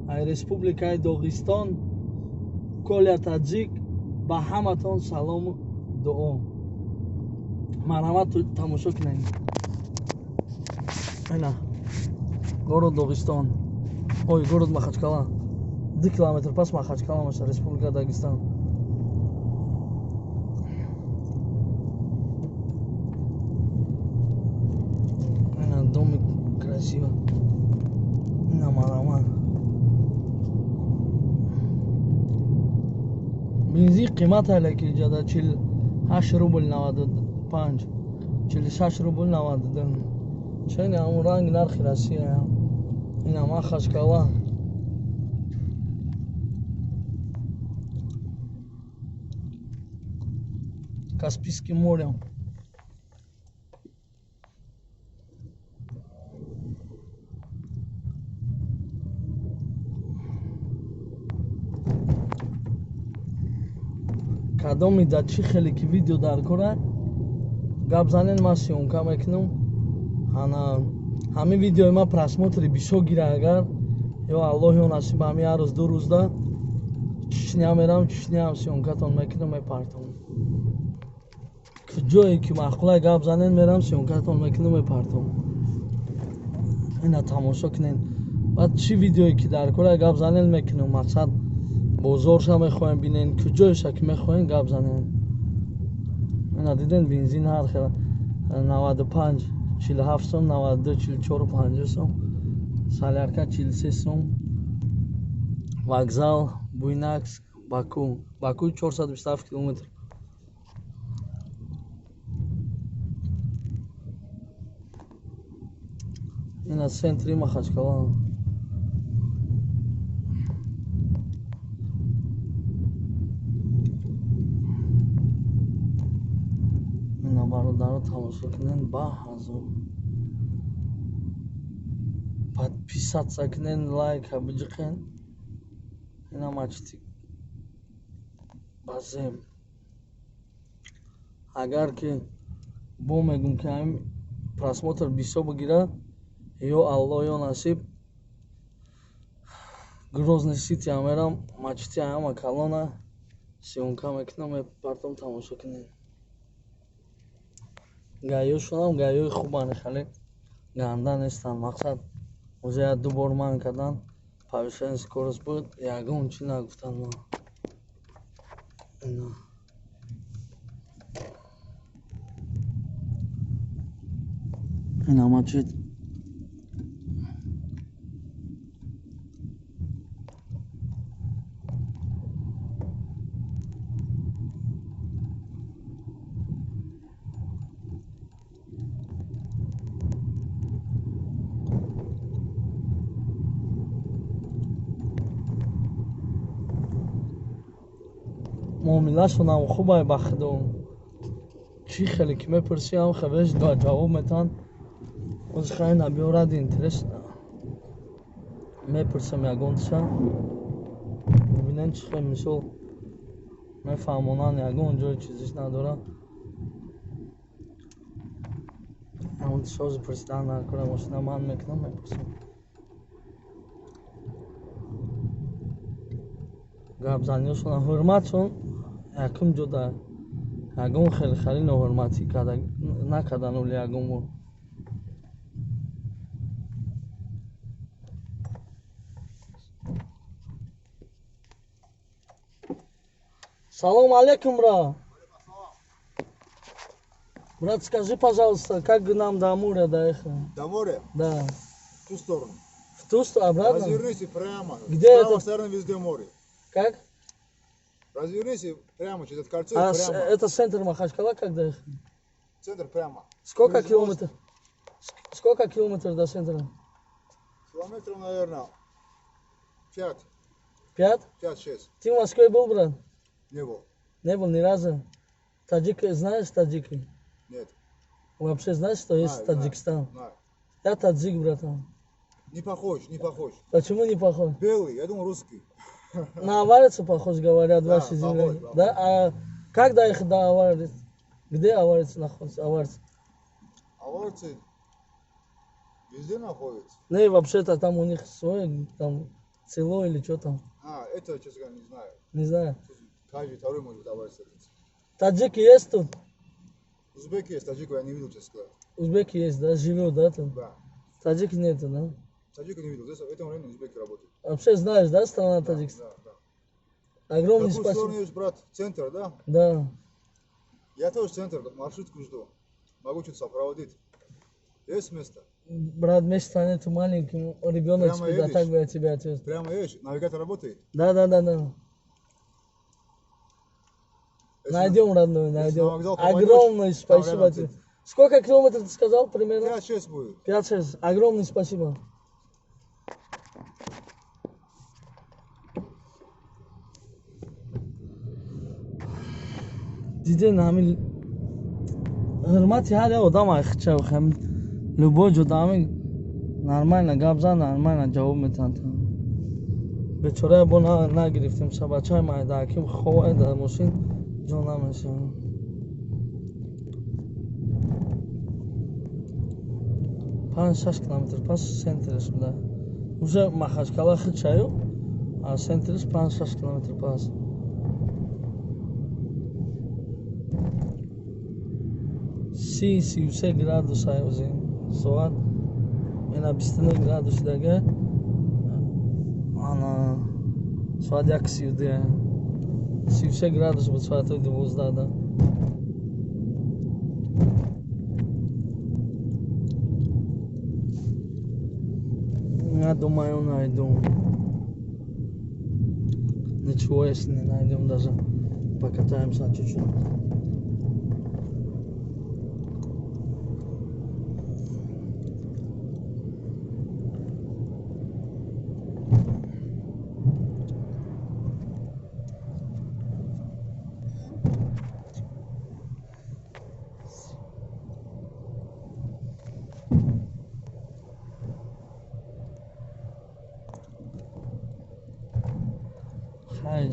Ай Республикаи Доғистон, Коля Таҷик, ба ҳаматон салому дуо. Марҳамат, тамошо кунед. Ина город Доғистон, ой, город Махачкала, 2 километр пас Махачкала меша, Республика Дагестан. Ина домик красиво. Ина марҳамат. Бензин қимат ҳалаки иҷода 48 рубл 95, 46 рубл 92. Чен ҳамун ранг нархи Россия. Ина Махачкала. Каспийский море. Кадоми да чӣ хеле ки видео дар кора гап занен, ман съёмка мекунам. Ана ҳамин видеои ман просмотри бисёр гира, агар ё Аллоҳ ё насиб, ҳамин ҳар рӯз ду рӯзда Чечня мерам, Чечняам съёмкатон мекунам, мепартом. Ҷое ки маъқулай гап занен, мерам съёмкатон мекунам, мепартом. Ина тамошо кунен. Баъд чӣ видеое ки дар кора гап занен мекунам, мақсад бозорша мехоҳем бинен, куҷоеша ки мехоҳем гап занен. Ина диден, бензин ҳар хел 95 47 сом, 92 44 50 сом, солярка 43 сом. Вокзал Буйнакск, Баку. Баку 427 километр. Ина центри Махачкала. Ина бародаро тамошо кунен, ба ҳазор подписаться кунен, лайка биҷиқен. Ина мачити базем. Агар ки бо мегум ки ҳамин просмотр бисёр бигира, ё Аллоҳ ё насиб, Грозный Сити мерам, мачити ҳама калона съёмка мекунам, мепартом, тамошо кунем. Гаёшонам гаёи хубанд, хеле ганда нестанд. Мақсад уже як ду бор ман кардан, повышение скорость буд, ягон чӣ нагуфтанд ман. Ина ина мачит. Муомилашонам хубай ба худо. Чӣ хеле ки мепурсӣ, ҳам хелеш ҷавоб метаҳанд. Оз хай набиёрад интерес, мепурсам ягонташа, бибинем чӣ хел мисол мефаҳмонанд, ягон ҷои чизиш надора. Ҳамонташа пурсидан накора, мошина ман мекунам, мепурсам. Гапзаниёшона ҳурматшон якум ҷода, ягон хеле хеле ноҳурматӣ накардан оли ягон бор. Салом алейкум, брат. Брат, скажи, пожалуйста, как нам до моря доехать? До моря? Да. В ту сторону. В ту сторону, обратно? Развернись и прямо. Где с правой это? Стороны везде море. Как? Развернись и прямо через это кольцо. А и прямо. Это центр Махачкала, как доехать? Центр прямо. Сколько Через километров? Сколько километров до центра? Километров, наверное, 5. 5? 5-6. Ты в Москве был, брат? Не был. Не был ни разу? Таджик, знаешь таджики? Нет. Вообще знаешь, что есть Знаю, Таджикистан? Знаю. Я таджик, братан. Не похож, не похож. Почему не похож? Белый, я думал, русский. На аварца похож, говорят, Да, ваши земляки. похож, Да? А как доехать до аварцы? Где аварцы находятся? Аварцы? Аварцы везде находятся. Не, вообще-то там у них свой, там Село или что там? А, это, честно говоря, не знаю. Не знаю. Каждый второй может добавиться. Таджики есть тут? Узбеки есть, таджиков я не видел, честно говоря. Узбеки есть, да? Живет, да, там? Да. Таджики нету, да? Таджиков не видел. Здесь в этом районе узбеки работают. Вообще знаешь, да, страна Таджикистан? Да, да. Огромный Какую спасибо. сторону едешь, брат? Центр, да? Да. Я тоже центр, маршрутку жду. Могу что-то сопроводить. Есть место? Брат, места нету, маленький ребеночек, да, так бы я тебя отвез. Прямо едешь? Навигатор работает? Да. Найдем, родной, найдем. Огромное спасибо тебе. Сколько километров ты сказал примерно? 5-6 будет. 5-6. Огромное спасибо. Диден ҳамин ҳурмати ҳар як одам айхча ҳамин любой ҷо ҳамин нормально гап зан, нормально ҷавоб метиҳанд. Бечорая бо нагирифтем, шабачаи майдааким ховай дар мошин ҷо намешавад. 5-6 километр пас центриш буда. Уже Махачкала хичаю, а центриш 5-6 километр пас. 33 градус айозин соат ина 29 градус дага, ана соат 1:32, 33 градус буд соати 12 да. Я думаю, найду. Ничего, если не найдем, даже покатаемся чуть-чуть.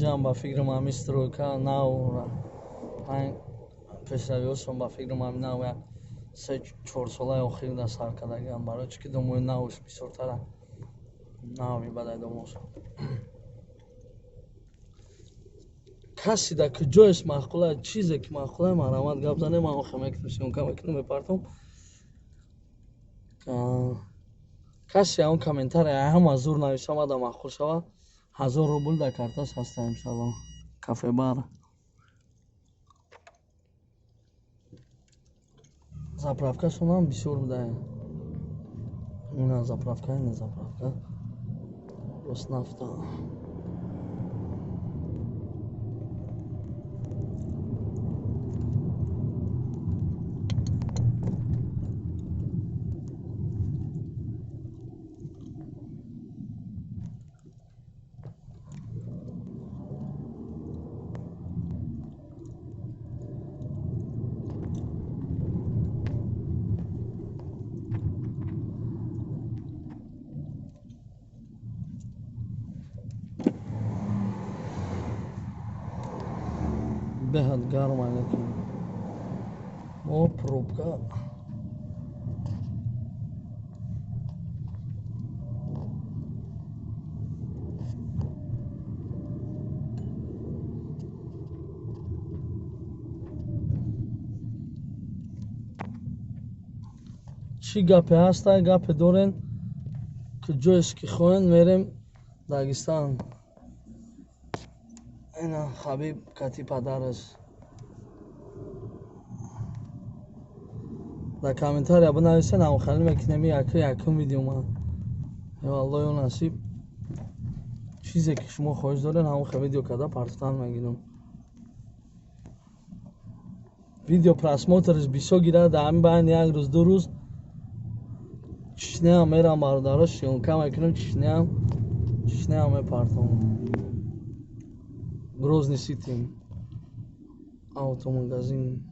Ҷам ба фикрам ҳами стройка нав пешравиҳошон ба фикрам ҳами нав як 3-4 солаи охир да сар кардагиам, барои чӣ ки домои навш бисёртара нави бадай домош. Касе да куҷоеш маъқула, чизе ки маъқула, марҳамат гап занем, ман охир мекунам, съёмка мекунам, мепартом. Касе он комментария ҳама зур нависам, ада маъқул шава, 1000 рубл дар карташ ҳаста иншалло. Кафе бар. Заправкашонам бисёр буда. Ина заправка, ина заправка. Роснафта. Беҳад гарм алейкум. О, пробка. Чӣ гапе ҳаста, гапе дорен, куҷоеш ки хоҳен, мерем Дагистан. Ина Хабиб кати падараш. Дар комментария бинависен, ҳамхалӣ мекунем якум видео ман. Валлоҳи насиб, чизе ки шумо хоҳиш дорен, ҳамон видео карда партофтан мегирам. Видео просмотрш бисёр гирад, дар ҳамин байни як рӯз ду рӯз Чечнеам мерам бародаро, съёмка мекунам, Чечнеам мепартом. Грозный Сити, автомагазин.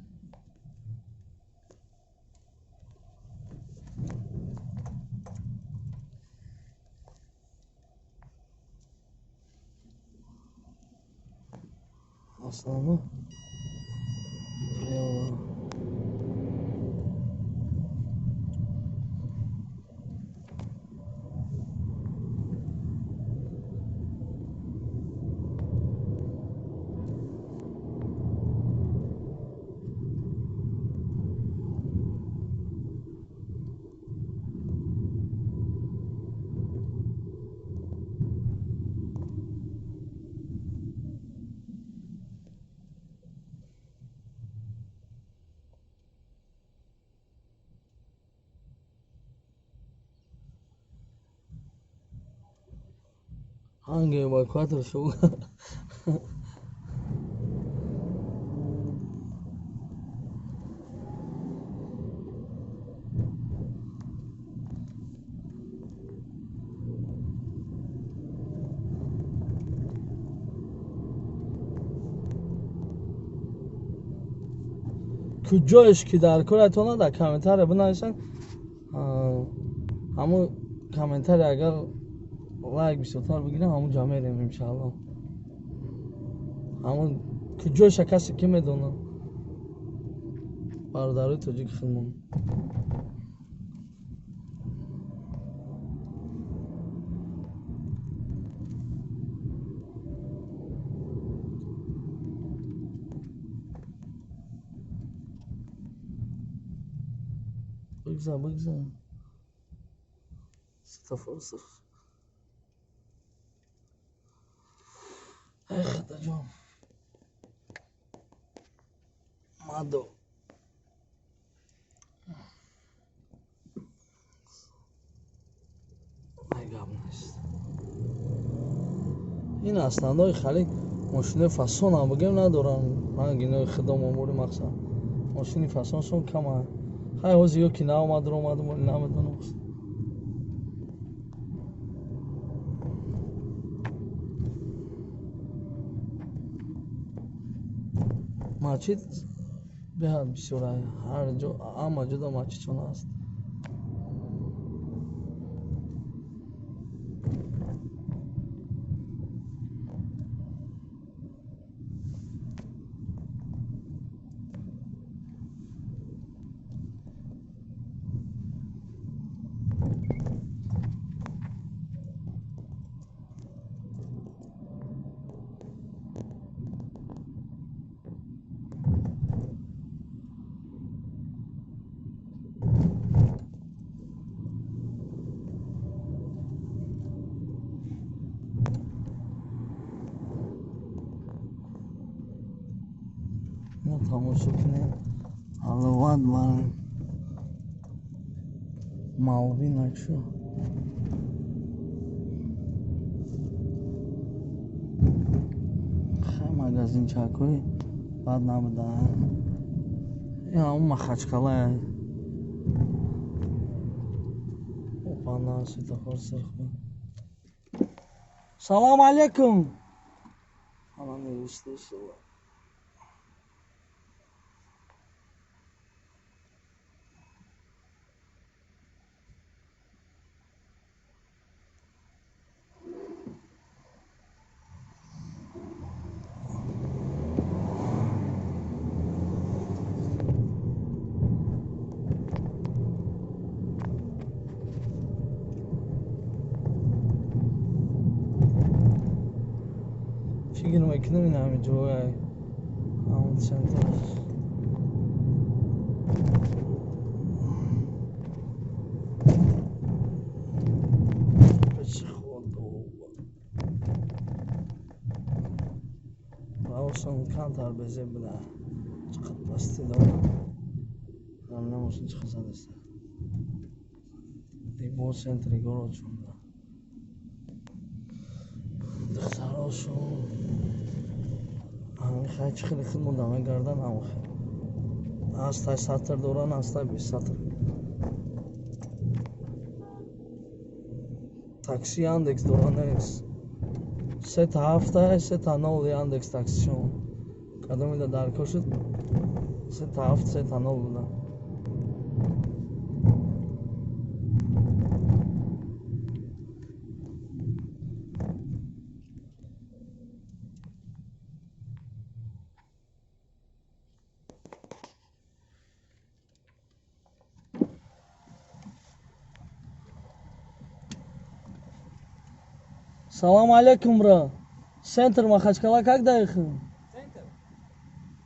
Основно прямо. Ҳанги эвакуатор шуд. Куҷоеш ки дар коратона дар комментария бинависанд, ҳамун комментария агар лайк бисёртар бигирам, ҳамун ҷа мерем иншаалло. Ҳамун куҷоеша касе ки медонад, бародарои тоҷики худмон. Бигзар, бигзар. Светофор сурх. Эй Худоҷон. Мадо. Ай гап нест. Ин основной хали мошинои фасонам бигем надорам. Рангинои худомон бори мақсад. Мошини фасоншон кама. Хай ҳозир ё ки наомад ромадум, намедонам. Масҷид беҳад бисёр, ҳар ҷо, ҳама ҷода масҷидшон ҳаст. Тамошо кунем. Ҳаловат бар Малвина чу. Хай магазинчакҳои бад набуда. Ин ҳамун Махачкалае. Опа, на светофор сурх буд. Салом алейкум. Она не услышала. Фикр мекунам ин ҳами ҷоя ҳамун центр. Равшан камтар безеб буда. Чиқад пасти дорад. Намошин чиқа задаста. Бо центри город шуда. Духтарошон ҳамин хай чӣ хеле хидмат мегардан, ҳамин хел. Ҳастай сатр доран, ҳастай бесатр. Такси Яндекс доран нест. 3 7, 3 0 Яндекс таксишон. Кадомида даркор шуд, 3 7, 3 0 буда. Салам алейкум, бро. Центр Махачкала как доехал? Центр?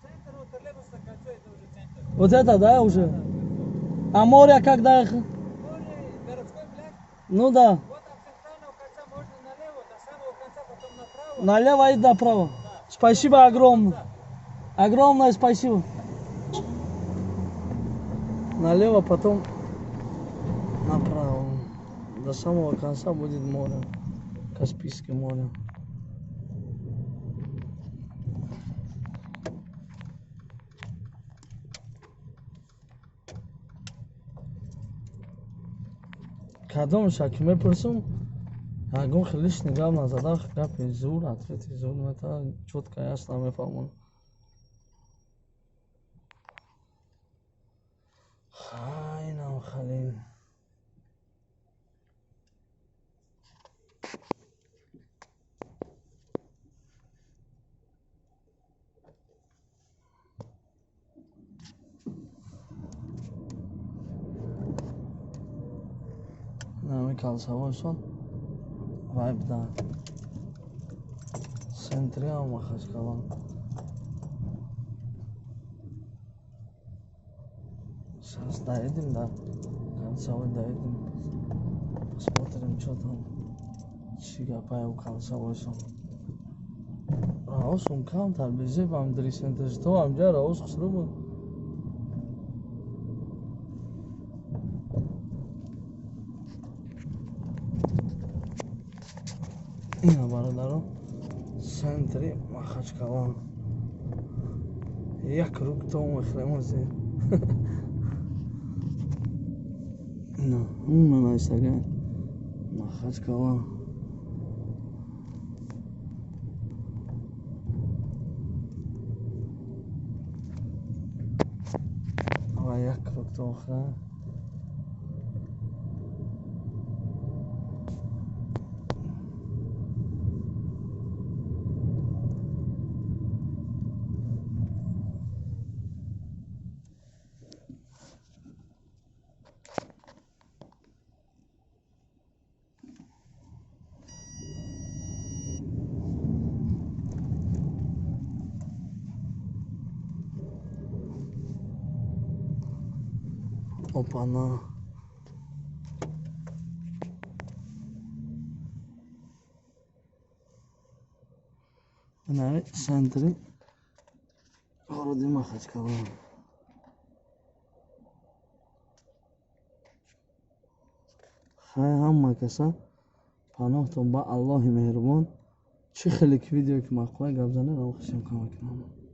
Центр, вот троллейбусное кольцо, это уже центр. Вот это, да, уже? Да, а море как доехал? Море, городской пляж. Ну да. Вот от центрального кольца можно налево, до самого конца, потом направо. Налево и направо. Да. Спасибо огромное. Огромное спасибо. Налево, потом направо. До самого конца будет море. Каспийское море. Кадомша ки мепурсум, ягон хел лишний гап назада, гапи зур, ответи зур мета, чётко ясно мефаҳмонам. Инам хеле нами калсавойсон вай буда центри Махачкала. Сейчас доедем до концевой, доедем, посмотрим, что там, чӣ гапае у калсавойсон. Раосум камтар безеб ам дрисенташ то амҷа раос хусру буд. Ина бародаро, центри Махачкала. Як рук то мехрем ози. Ина, уна найсага Махачкала. Ава як рук то охра. Опа-на. Ина центри городи Махачкала. Хай ҳама каса паноҳтон ба Аллоҳи меҳрубон. Чӣ хеле ки видео ки маъқула гап занед, ам хисем кам мекунам.